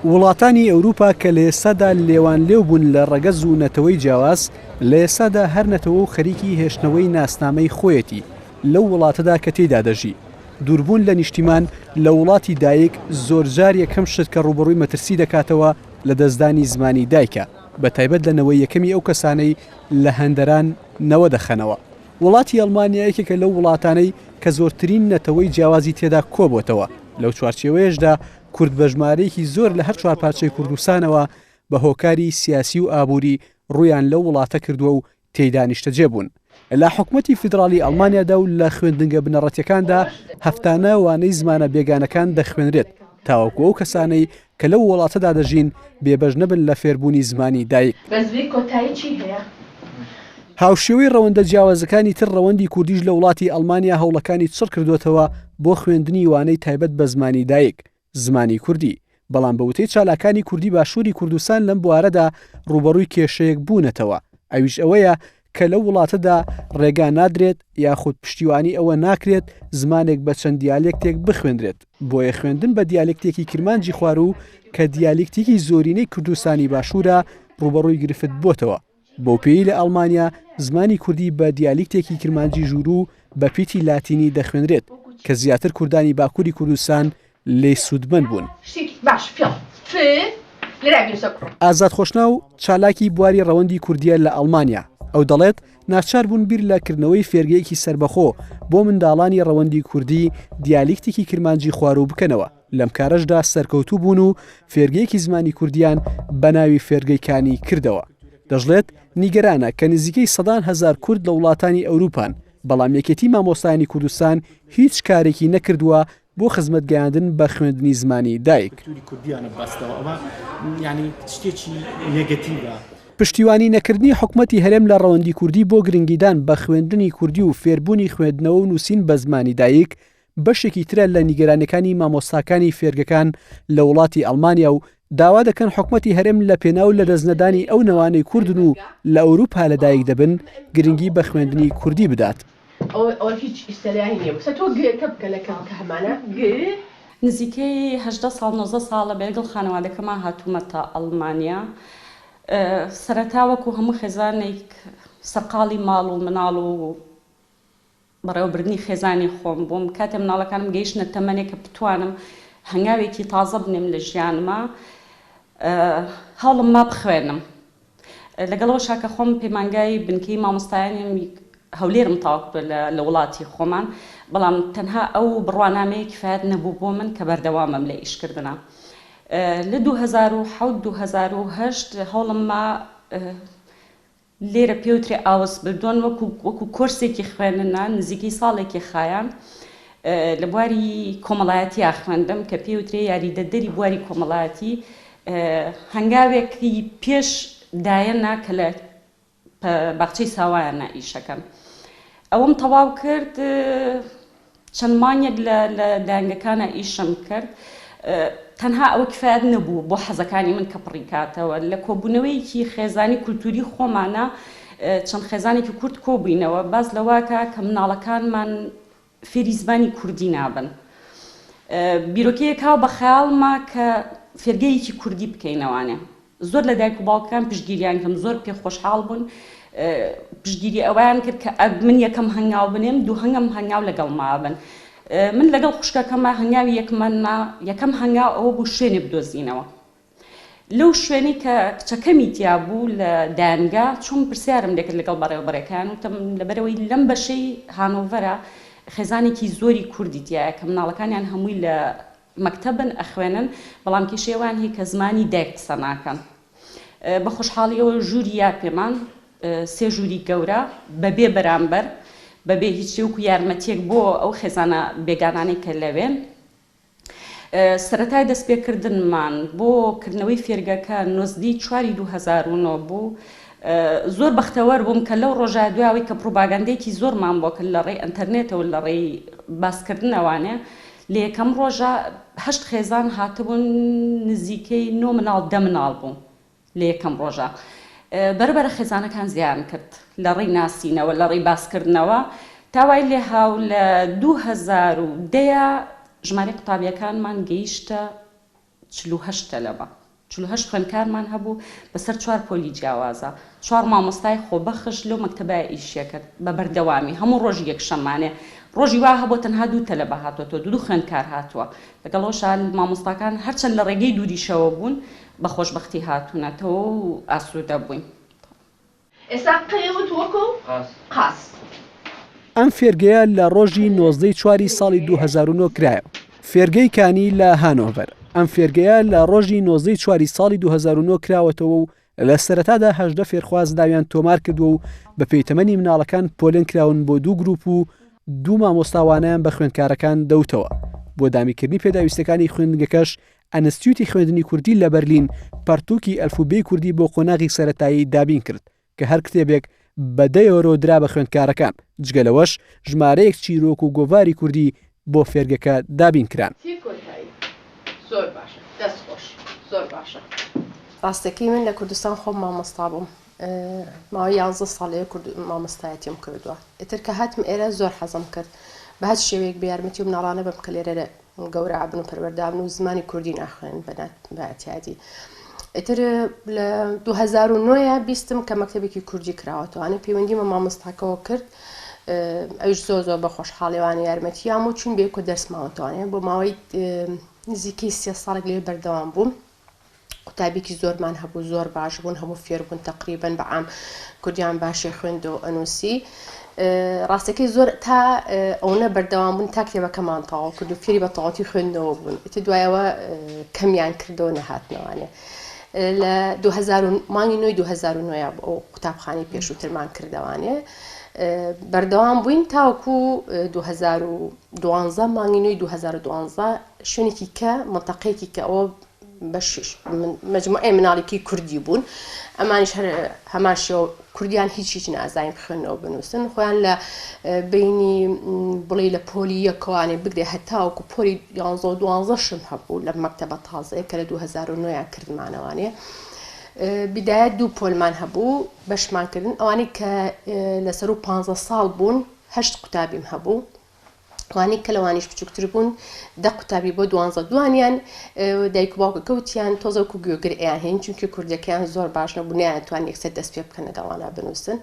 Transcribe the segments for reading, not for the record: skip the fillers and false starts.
وڵاتانی ئەوروپا کە لە ئێستادا لێوانلێو بوون لە ڕەگەز و نەتەوەی جیاواز، لە ئێستادا هەر نەتەوە و خەریکی هێشتنەوەی ناسنامەی خۆیەتی لەو وڵاتەدا کە تێیدا دەژی. دووربوون لە نیشتیمان لە وڵاتی دایک زۆرجار یەکەم شت کە ڕووبەڕووی مەترسی دەکاتەوە لەدەستدانی زمانی دایکە، بەتایبەت لە نەوەی یەکەمی ئەو کەسانەی لە هەندەران نەوە دەخەنەوە. وڵاتی ئەڵمانیا یەکێکە لەو وڵاتانەی کە زۆرترین نەتەوەی جیاوازی تێدا کۆبۆتەوە، لەو چوارچێوەیەشدا کورد بە ژمارەیەکی زۆر لە هەر چوارپارچەی کوردستانەوە بە هۆکاری سیاسی و ئابووری ڕوویان لەو وڵاتە کردووە و تێیدا نیشتەجێ بوون. لە حکومەتی فیدراڵی ئەڵمانیادا و لە خوێندنگە بنەڕەتیەکاندا هەفتانە وانەی زمانە بێگانەکان دەخوێنرێت تاوەکو ئەو کەسانەی کە لەو وڵاتەدا دەژین بێبەش نەبن لە فێربوونی زمانی دایک. بەزوی کۆتایی چی هەیە؟ هاوشێوەی ڕەوەندە جیاوازەکانی تر ڕەوەندی کوردیش لە وڵاتی ئەڵمانیا هەوڵەکانی چڕ کردووەتەوە بۆ خوێندنی وانەی تایبەت بە زمانی دایک، زمانی کوردی، بەڵام بە وتەی چالاکانی کوردی باشووری کوردستان لەم بوارەدا ڕووبەڕووی کێشەیەک بوونەتەوە ئەویش ئەوەیە کە لەو وڵاتەدا ڕێگا نادرێت یاخود پشتیوانی ئەوە ناکرێت زمانێک بە چەند دیالێکتێک بخوێندرێت بۆیە خوێندن بە دیالێکتێکی کرمانجی خواروو کە دیالیکتیکی زۆرینەی کوردستانی باشوورە ڕووبەڕووی گرفت بۆتەوە. بەوپێیەی لە ئەڵمانیا زمانی کوردی بە دیالیکتێکی کرمانجی ژووروو بە پیتی لاتینی دەخوێنرێت کە زیاتر کوردانی باکووری کوردستان لێی سوودمەند بوون. ئازاد خۆشناو چالاکی بواری ڕەوەندی کوردییە لە ئەڵمانیا، ئەو دەڵێت، ناچار بوون بیر لە کردنەوەی فێرگەیەکی سەربەخۆ بۆ منداڵانی ڕەوەندی کوردی دیالیکتێکی کرمانجی خواروو بکەنەوە، لەم کارەشدا سەرکەوتوو بوون و فێرگەیەکی زمانی کوردییان بە ناوی فێرگەی کانی کردەوە. دەشڵێت، نیگەرانە کە نزیکەی سەدان هەزار کورد لە وڵاتانی ئەوروپان، بەڵام یەکێتی مامۆستایانی کوردستان هیچ کارێکی نەکردووە بۆ خزمەت گەیاندن بە خوێندنی زمانی دایک. پشتیوانی نەکردنی حکومەتی هەرێم لە ڕەوەندی کوردی بۆ گرنگیدان بە خوێندنی کوردی و فێربوونی خوێندنەوە و نووسین بە زمانی دایک بەشێکی ترە لە نیگەرانیەکانی مامۆستاکانی فێرگەکان لە وڵاتی ئەڵمانیا و داوا دەکەن حکومەتی هەرێم لە پێناو لەدەستنەدانی ئەو نەوانەی کوردن و لە ئەوروپا لەدایک دەبن گرنگی بە خوێندنی کوردی بدات. نزیکەی 18 ساڵ 19 ساڵە بێگڵ خانەوادەکەما هاتوومەتە ئەڵمانیا. سەرەتا وەکو هەموو خێزانێک سەرقاڵی ماڵ و مناڵ و بەڕێوەبردنی خێزانی خۆم بووم، کاتێ مناڵەکانم گەیشتنە تەمەنێک کە بتوانم هەنگاوێکی تازە بنێم لە ژیانما هەوڵم ما بخوێنم لەگەڵ ئەوەشا کە خۆم پەیمانگای بنکەی مامۆستایانیم هەولێرم تەواو کردووە لە وڵاتی خۆمان بەڵام تەنها ئەو بڕوانامەیە کفایەت نەبوو بۆ من کە بەردەوامم لە ئیشکردنا لە 2007 2008 هەوڵم ما لێرە پێوترێ ئاوسبردۆن وەکو وەکو کۆرسێکی خوێندنە نزیکەی ساڵێکی خایاند لە بواری کۆمەڵایەتیا خوێندم کە پێوترێ یاریدەدەری بواری کۆمەڵایەتی هەنگاوێکی پێش دایەنە کە لە باخچەی ساوایانە ئیشەکەن ئەوەم تەواو کرد چەند مانگێک لە لە دایەنگەکانا ئیشم کرد تەنها ئەوە کفایەت نەبوو بۆ حەزەکانی من کە پڕی کاتەوە لە کۆبوونەوەیەکی خێزانی کولتوری خۆمانە چەند خێزانێکی کورد کۆبووینەوە باس لەوەکە کە مناڵەکانمان فێری زمانی کوردی نابن بیرۆکەیەک هاو بە خەیاڵما کە فێرگەیەکی کوردی بکەینەوانێ زۆر لە دایک و باوکەکان پشتگیریان کردم زۆر پێ خۆشحاڵ بوون پشتگیری ئەوەیان کرد کە من یەکەم هەنگاو بنێم دووهەم هەنگاو لەگەڵما بن من لەگەڵ خوشکەکەمە هەنگاوی یەکمان نا یەکەم هەنگاو ئەوە بوو شوێنێ بدۆزینەوە لەو شوێنەی کە کچەکەمی تیا بوو لە دایەنگا چووم پرسیارم لێکرد لەگەڵ بەڕێوەبەرەکان وتم لەبەرئەوەی لەم بەشەی هانۆڤەرە خێزانێکی زۆری کوردی تیایە کە مناڵەکانیان هەمووی لە مەکتەبن ئەخوێنن بەڵام کێشەی ئەوان هەیە کە زمانی دایک قسە ناکەن بە خۆشحاڵیەوە ژووری یا پێمان سێ ژووری گەورە بەبێ بەرامبەر بەبێ هیچ وەکو یارمەتیەک بۆ ئەو خێزانە بێگانانەی کە لەوێن سەرەتای دەستپێکردنمان بۆ کردنەوەی فێرگەکە نۆزدەی چواری 2009 بوو زۆر بەختەوەر بووم کە لەو ڕۆژە دوای کە پڕوپاگەندەیەکی زۆرمان بۆ کرد لە ڕێی ئەنتەرنێتەوە لە ڕێی باسکردنەوانێ لە یەکەم ڕۆژا هەشت خێزان هاتبوون نزیکەی نۆ مناڵ دە مناڵ بوو لە یەکەم ڕۆژا بەرە بەرە خێزانەکان زیان کرد لە ڕێی ناسینەوە لە ڕێی باسکردنەوە تا وای لێهاو لە 2010 ژمارەی قوتابیەکانمان گەیشتە. 48 تەلەبە. 48 خوێندکارمان هەبوو بەسەر چوار پۆلی جیاوازا. چوار مامۆستای خۆبەخش لەو مەکتەبایە ئیشیە کرد بە بەردەوامی هەموو ڕۆژی یەکشەممانێ. ڕۆژی وا هەبووە تەنها دوو تەلەبە هاتووەتەوە، دوو خوێندکار هاتووە. لەگەڵ ئەوەشا مامۆستاکان هەرچەند لە ڕێگەی دووریشەوە بوون بە خۆشبەختی هاتوونەتەوە و ئاسوودە بووین. ئێستا قێوت وەکو قاز. ئەم فێرگەیە لە ڕۆژی 19 ی چواری ساڵی 2009 کرایەوە. فێرگەی کانی لە هانۆڤەر. ئەم فێرگەیە لە ڕۆژی 19 ی چواری ساڵی 2009 کراوەتەوە و لە سەرەتادا 18 فێرخواز ناویان تۆمار کردووە و بەپێی تەمەنی مناڵەکان پۆلێن کراون بۆ دوو گروپ و دوو مامۆستا وانەیان بە خوێندکارەکان دەوتەوە. بۆ دامیکردنی پێداویستیەکانی خوێندنگەکەش ئەنستیوتی خوێندنی کوردی لە بەرلین پەرتووکی ئەلفوبێی کوردی بۆ قۆناغی سەرەتایی دابین کرد کە هەر کتێبێک بە دە یۆرۆ درا بە خوێندکارەکان، جگە لەوەش ژمارەیەک چیرۆک و گۆڤاری کوردی بۆ فێرگەکە دابین کران. تی کۆتایی زۆر باشە دەست خۆش زۆر باشە. ڕاستەکەی من لە کوردستان خۆم مامۆستا بووم ماوەی یانزە ساڵ لەوێ کورد مامۆستایەتیم کردووە ئیتر کە هاتم ئێرە زۆر حەزم کرد بە هەچ شێوەیەک بە یارمەتی و مناڵانە بم کە لێرە گەورە ئەبن و پەروەردە ئەبن و زمانی کوردی ناخوێنن بە بە ئەتیادی ئیتر لە 2009 بیستم کە مەکتەبێکی کوردی کراوەتەوانێ پەیوەندیم بە مامۆستاکەوە کرد ئەویش زۆر زۆر بە خۆشحاڵیوانە یارمەتیام و چون بێکۆ دەرسماوەتەوانێ بۆ ماوەی نزیکەی سێ ساڵێک لێ بەردەوام بووم قوتابیکی زۆرمان هەبوو زۆر باش بوون هەموو فێر بوون تەقریبەن بە عام کوردیان باشی خوێندەوە ئەنووسی ڕاستەکەی زۆر تا ئەوەنە بەردەوام بوون تا کتێبەکەمان تەواو کرد و فێری بە تەواوەتی خوێندنەوە بوون ئیتر دوایەوە کەمیان کردەوە نەهاتنەوانێ لە 2000 مانگی نۆی 2009 بۆ ئەو قوتابخانەی پێشووترمان کردەوانێ بەردەوام بووین تاوەکو 2012 مانگی نۆی 2012 شوێنێکی کە منتەقەیەکی کە ئەوە بەش مەجموعەی مناڵێکی کوردی بوون ئەمانیش هەر هەمان شێوە کوردیان هیچ هیچ نازانین بخوێنەوە بنووسن خۆیان لە بینی بڵێ لە پۆلی یەکەوانێ بگرێ هەتاوەکو پۆلی یانزە و دوانزەشم هەبوو لە مەکتەبە تازەیە کە لە 2009 کردمانەوانێ بدایەت دوو پۆلمان هەبوو بەشمان کردن ئەوانەی کە لەسەر و 15 ساڵ بوون هەشت قوتابیم هەبوو ئەوانەی کە لەوانیش بچووکتر بوون دە قوتابی بۆ دوانزە دوانیان دایک و باوکەکە وتیان تۆزە وەکو گوێگر ئەیان هێن چونکە کوردەکەیان زۆر باش نەبوو نەیانتوانی یەکسەر دەست پێ بکەن لەگەڵوانا بنووسن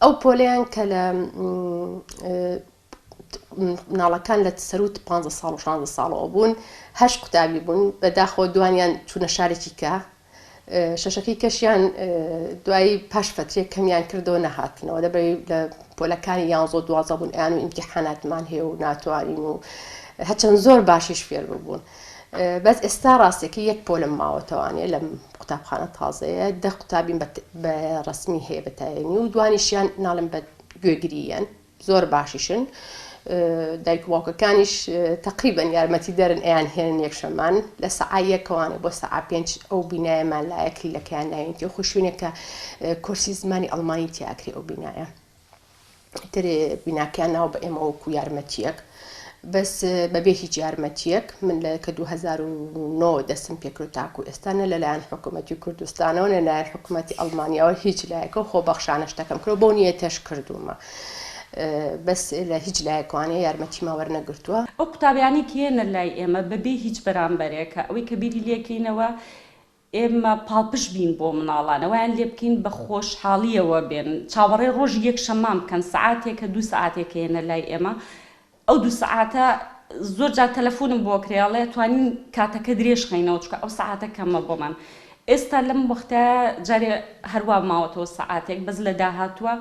ئەو پۆلیان کە لە مناڵەکان لە سەروت 15 ساڵ و 16 ساڵەوە بوون هەشت قوتابی بوون بەداخەوە دوانیان چوونە شارێکی کە شەشەکەی کەشیان دوایی پاش فەترێک کەمیان کردەوە نەهاتنەوە لەبەری لە پۆلەکانی یانزە و دوازە بوون ئەیان و ئیمتیحاناتمان هەیە و ناتوانین و هەچەند زۆر باشیش فێر ببوون بەس ئێستا ڕاستەکەی یەک پۆلم ماوەتەوانێ لەم قوتابخانە تازەیە دە قوتابیم بە ڕسمی هەیە بە تایەنی و دوانیشیان ناڵم بە گوێگرییان زۆر باشیشن دایک و باوکەکانیش تەقریبەن یارمەتی دەرن ئەیان هێنن یەکشەمان لە سەعا یەکەوانێ بۆ سەعا پێنج ئەو بینایەمان لایە کلیلەکەیان ناوێنتی خۆ شوێنێکە کۆرسی زمانی ئەڵمانی تیاکرێ ئەو بینایە تر بیناکەیان ناوە بە ئێمە وەکو یارمەتیەک بەس بەبێ هیچ یارمەتیەک من لە کە 2009 دەستم پێکرد تاکو ئێستا نە لەلایەن حکوومەتی کوردستانەوە نە لایەن حکوومەتی ئەڵمانیاوە هیچ لایەکەوە خۆبەخشانە شتەکەم کرد بەو نیەتەش کردوومە بەس لە هیچ لایەکوانێ یارمەتیمان وەرنەگرتووە. ئەو قوتابیانەی کە یەنە لای ئێمە بەبێ هیچ بەرامبەرێکە ئەوەی کە بیری لێکەینەوە ئێمە پاڵپشت بین بۆ مناڵان وایان لێ بکەین بە خۆشحاڵیەوە بێن چاوەڕێی ڕۆژی یەک شەممان بکەن سەعاتێکە دوو سەعاتێکە یەنە لای ئێمە ئەو دوو سەعاتە زۆر جار تەلەفونم بۆ کرێ ئەڵێ توانین کاتەکە درێژ خەینەوە چونکە ئەو سەعاتە کەمە بۆمان ئێستا لەم وەختە جارێ هەروا ماوەتەوە سەعاتێک بەس لە داهاتووە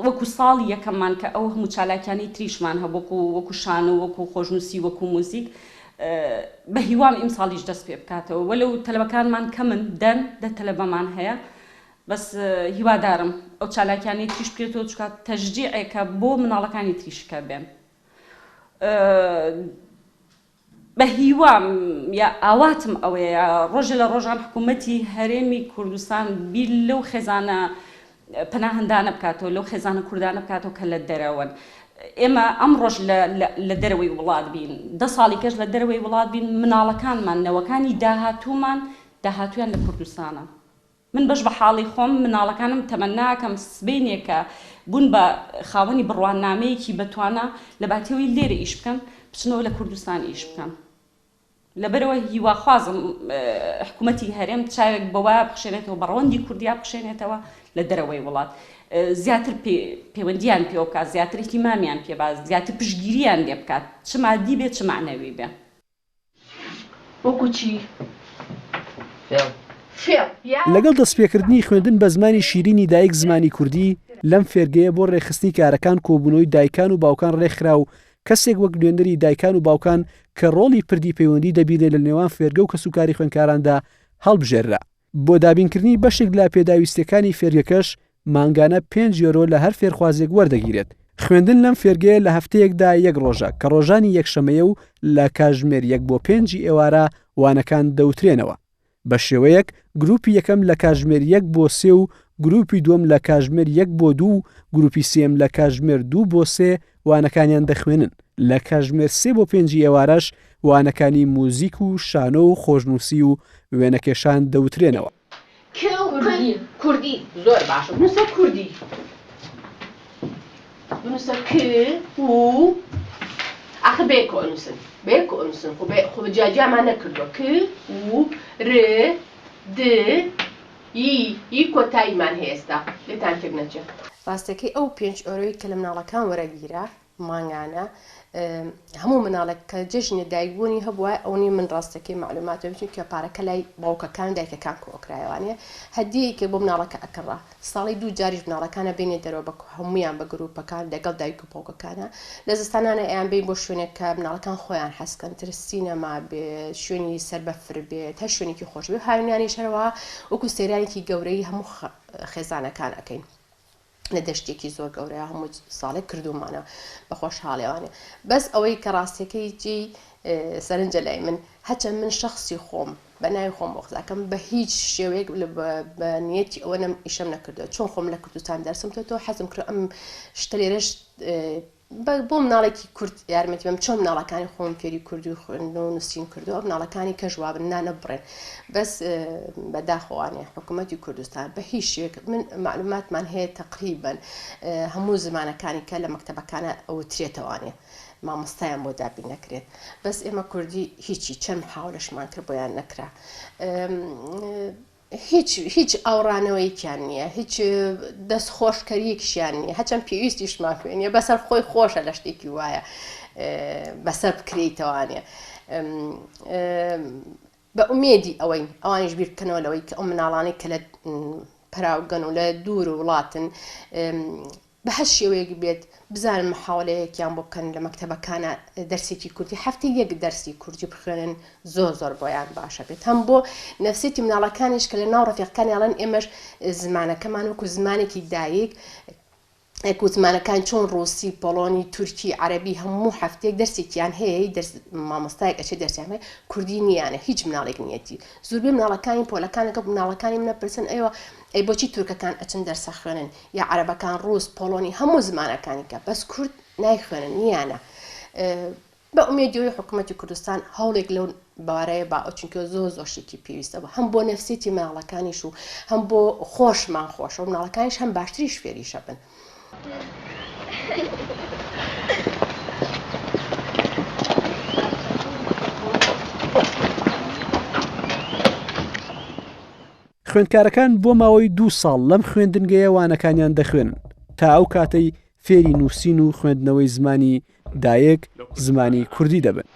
وەکو ساڵی یەکەممان کە ئەو هەموو چالاکیانەی تریشمان هەبوو وەکو وەکو شانۆ وەکو خۆشنووسی وەکو موزیک بە هیوام ئیمساڵیش دەست پێ بکاتەوە وەلو تەلەبەکانمان کەمن دەن دە تەلەبەمان هەیە بەس هیوادارم ئەو چالاکیانەی تریش بکرێتەوە چونکە تەشجیعێکە بۆ مناڵەکانی تریش کە بێن بە هیوام یا ئاواتم ئەوەیە ڕۆژێ لە ڕۆژان حکوومەتی هەرێمی کوردستان بیر لەو خێزانە پەناهەندانە بکاتەوە لەو خێزانە کوردانە بکاتەوە کە لە دەرەوەن ئێمە ئەمڕۆش لە دەرەوەی وڵات بین دە ساڵی کەش لە دەرەوەی وڵات بین مناڵەکانمان نەوەکانی داهاتوومان داهاتویان لە کوردستانە من بەش بە حاڵی خۆم مناڵەکانم تەمەناکەم سبەینێ کە بوون بە خاوەنی بڕوانامەیەکی بەتوانا لە باتیەوەی لێرە ئیش بکەن بچنەوە لە کوردستان ئیش بکەن. لەبەرئەوە هیواخوازم حکومەتی هەرێم چاوێک بەوە بخشێنێتەوە بە ڕەوەندی کوردیا بخشێنێتەوە لە دەرەوەی وڵات زیاتر پەیوەندیان پێوە بکات زیاتر ئیهتیمامیان پێ با زیاتر پشتگیریان لێ بکات چ مادی بێ چ مەعنەوی بێ. وەکو چی؟ فێڵ. فێڵ یا. لەگەڵ دەستپێکردنی خوێندن بە زمانی شیرینی دایک زمانی کوردی، لەم فێرگەیە بۆ ڕێکخستنی کارەکان کۆبوونەوەی دایکان و باوکان ڕێکخرا و کەسێک وەک نوێنەری دایکان و باوکان کە ڕۆڵی پردی پەیوەندی دەبینێت لە نێوان فێرگە و کەسوکاری خوێندکاراندا هەڵبژێررا. بۆ دابینکردنی بەشێک لە پێداویستییەکانی فێرگەکەش مانگانە پێنج یۆرۆ لە هەر فێرخوازێک وەردەگیرێت. خوێندن لەم فێرگەیە لە هەفتەیەکدا یەک ڕۆژە کە ڕۆژانی یەکشەمەیە و لە کاژمێر یەک بۆ پێنجی ئێوارە وانەکان دەوترێنەوە. بە شێوەیەک گروپی یەکەم لە کاتژمێر یەک بۆ سێ و گروپی دووەم لە کاتژمێر یەک بۆ دوو و گروپی سێیەم لە کاتژمێر دوو بۆ سێ وانەکانیان دەخوێنن، لە کاتژمێر سێ بۆ پێنجی ئێوارەش وانەکانی موزیک و شانۆ و خۆشنووسی و وێنەکێشان دەوترێنەوە. کوردی کوردی زۆر باشە بنووسە کوردی بنووسە ک و ئاخر بەیەکەوە ئەنووسن بەیەکەوە ئەنووسن خۆ بە خۆ بە جیاجیامان نەکردووە ک و ر د ی ی کۆتاییمان هەیە ئێستا لێتان تێک نەچێ. ڕاستەکەی ئەو پێنچ ئۆرۆی کە لە مناڵەکان وەرەگیرا مانگانە هەموو مناڵێک کە جەژنی دایک بوونی هەبووە ئەونی من ڕاستەکەی مەعلوماتم چونکە پارەکە لای باوکەکان و دایکەکان کۆکرایەوانە هەدیەیەکێ بۆ مناڵەکە ئەکڕا ساڵی دوو جاریش مناڵەکانە بینێ دەرەوە بە هەمویان بە گروپەکان لەگەڵ دایک و باوکەکانە لە زستانانە ئەیان بین بۆ شوێنێک کە مناڵەکان خۆیان حەزکەن تر سینەما بێت شوێنی سەر بەفر بێت هەر شوێنێکی خۆش بێت هاوینانیش هەروەها وەکو سەیرانێکی گەورەی هەموو خێزانەکان ئەکەین. لە دەشتێکی زۆر گەورەیە هەموو ساڵێک کردوومانە بە خۆشحاڵیوانێ بەس ئەوەی کە ڕاستیەکەی جێی سەرنجە لای من هەچە من شخصی خۆم بە ناوی خۆم وەخزاکەم بە هیچ شێوەیەک بە نیەتی ئەوە نەم ئیشەم نەکردووە چۆن خۆم لە کوردستان دەرسم تۆ تۆ حەزم کرد ئەم شتە لێرەش بۆ مناڵێکی کورد یارمەتی بەم چۆن مناڵەکانی خۆم فێری کوردی خوێندن و نووسین کردو ئەو مناڵەکانی کەش وابن نا نەبڕێن بەس بەداخەوانێ حکوومەتی کوردستان بە هیچ شێک من معلوماتمان هەیە تقریبا هەموو زمانەکانی کە لە مەکتەبەکانە ئەوترێتەوانێ مامۆستایان بۆ دابین نەکرێت بەس ئێمە کوردی هیچی چەند محاولەشمان کرد بۆیان نەکرا هیچ هیچ ئاوڕانەوەیەکیان نییە هیچ دەست خۆشکەریەکیشیان نییە هەچەند پێویستیشمان پێ نییە بەسەر خۆی خۆشە لە شتێکی وایە بەسەر بکرێیتەوانێ بە ئومێدی ئەوەین ئەوانیش بیر بکەنەوە لەوەی کە ئەو مناڵانەی کە لە پەراوگەن و لە دوور وڵاتن بە هەر شێوەیەک بێت بزانن محاوەلەیەکیان بۆ بکەن لە مەکتەبەکانا دەرسێکی کوردی هەفتەی یەک دەرسی کوردی بخوێنن زۆر زۆر بۆیان باشە بێت هەم بۆ نەفسیەتی مناڵەکانیش کە لە ناو ڕەفیقەکانی ئەڵێن ئێمەش زمانەکەمان وەکو زمانێکی دایک وەکو زمانەکان چۆن ڕوسی پۆڵۆنی تورکی عەرەبی هەموو هەفتەیەک دەرسێکیان هەیە دەرس مامۆستایەک ئەچێ دەرسیان هەیە کوردی نییانە هیچ مناڵێک نیەتی زوربەی مناڵەکانی پۆلەکان لەگەڵ مناڵەکانی منە پرسن ئەیوە ئەی بۆچی تورکەکان ئەچن دەرسە خوێنن یا عەرەبەکان ڕوس پۆڵۆنی هەموو زمانەکانی کە بەس کورد نایخوێنن نیانە بە ئومێدی ئەوەی حکوومەتی کوردستان هەوڵێک لەو بارەیە با ئەو چونکە زۆر زۆر شتێکی پێویستە بە هەم بۆ نەفسیەتی مناڵەکانیش و هەم بۆ خۆشمان خۆشە و مناڵەکانیش هەم باشتریش فێریشە بن. خوێندکارەکان بۆ ماوەی دوو ساڵ لەم خوێندنگەیە وانەکانیان دەخوێنن تا ئەو کاتەی فێری نووسین و خوێندنەوەی زمانی دایک، زمانی کوردی دەبن.